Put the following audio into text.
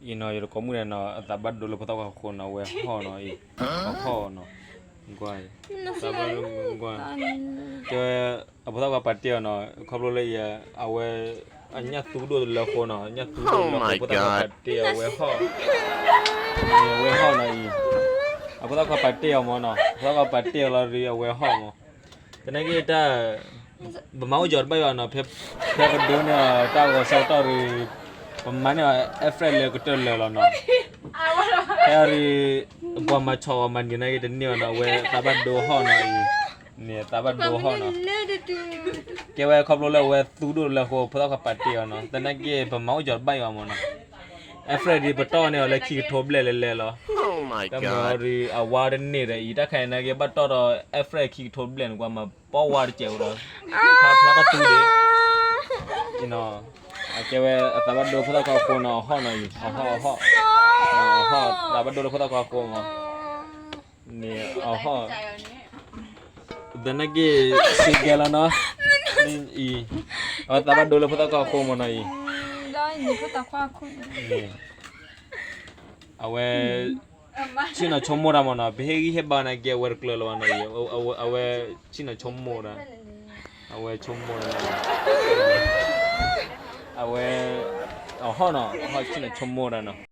အံၤနီၤ ယတကိးမုၣ်န့ၣ်နီၤ အသးဘၣ်ဒိလၢဖိသၣ်ခွါဃိနီၤ အဝဲဟီၣ်နီၤအံၤ, အဟီၣ်နီၤ, ကွၢ်, သးဘၣ်ဒိ, ကွၢ်, ကဲဝဲ, အဖိသၣ်ခွါပာ်တ့ၢ်အီၤနီၤ ခီဖျိလၢအံၤ, အဝဲ, အညၣ်သူဒိၣ်တလၢအဃိနီၤ ညၣ်သူဒိၣ်တလၢအဃိ ဖိသၣ်ခွါပာ်တ့ၢ်အီၤ အဝဲဟီၣ်, အဝဲဟီၣ်နီၤအံၤ, အဖိသၣ်ခွါပာ်တ့ၢ်အီၤမၢ်နီၤ ဖိသၣ်ခွါပာ်တ့ၢ်အီၤလီၤဒီး အဝဲဟီၣ်မၢ် သနာ်က့တၢ်, ပမၤအိၣ်ယီၤတဘၣ်ယီၤနီၤ ဖဲပဒိန့ၢ်အီၤတၢ်ဂီၤဆၢကတီၢ်ဒီး, ပမၤန့ၢ်အီၤ average လၢကတၢၢ်လၢာ်လီၤနီၤ, ဖဲအံၤဒီး, ပှၤမၤဆီၣ်အီၤမၤနံၤသနာ်က့တန့ၢ်အီၤနီၤ အဝဲသးဘၣ်ဒိဟီၣ်နီၤအံၤ, န့ၣ်သးဘၣ်ဒိဟီၣ်နီၤ, ကဲဝဲခီဖျိလၢအဝဲသူဒိၣ်တလၢအဃိ ဖိသၣ်ခွါပာ်တ့ၢ်အီၤနီၤ သနာ်က့ပမၤအိၣ်ယီၤတဘၣ်ယီၤမၢ်နီၤ average ဒီးပတီၢ်န့ၢ်အီၤလၢခံကထိဘျဲၣ်လဲၤလဲၤလီၤ, တၢ်မၤအီၤဒီးအဝါတန့ၢ်ဒီးအံၤ တၢ်ခါအံၤသနာ်က့ဘၣ်တီၢ်ဒီး average ခံကထိဘျဲၣ်န့ၣ် ပှၤမၤပီၢ်ဝါတစဲးဝဲဒီး, ဖျါဖျါတၢ်သူဒံး, အကဲဝဲအသးဘၣ်ဒိဖိသၣ်ခွါဃိနီၤ အဟီၣ်နီၤအံၤ အဟီၣ်, အဟီၣ်, သးဘၣ်ဒိလၢဖိသၣ်ခွါဃိမၢ်, န့ၣ်အဟီၣ် သနာ်က့, စံးကဲလီၤနီၤ, အံၤ, အဝဲသးဘၣ်ဒိလၢဖိသၣ်ခွါဃိမၢ်နီၤအံၤ, အဝဲ, ဆ့ၣ်နီၤဆိကမိၣ်တၢ်မၢ်နီၤ ပဟ့ၣ်ဂံၢ်ဟ့ၣ်ဘါသနာ်က့ အဝဲတကျၢၤလၢၤဘၣ်နီၤအံၤ, အဝဲဆ့ၣ်နီၤဆိကမိၣ်တၢ်, အဝဲဆိကမိၣ်တၢ်, အဝဲ, အဟီၣ်နီၤ အဟီၣ်ဆ့ၣ်နီၤဆိကမိၣ်တၢ်နီၤ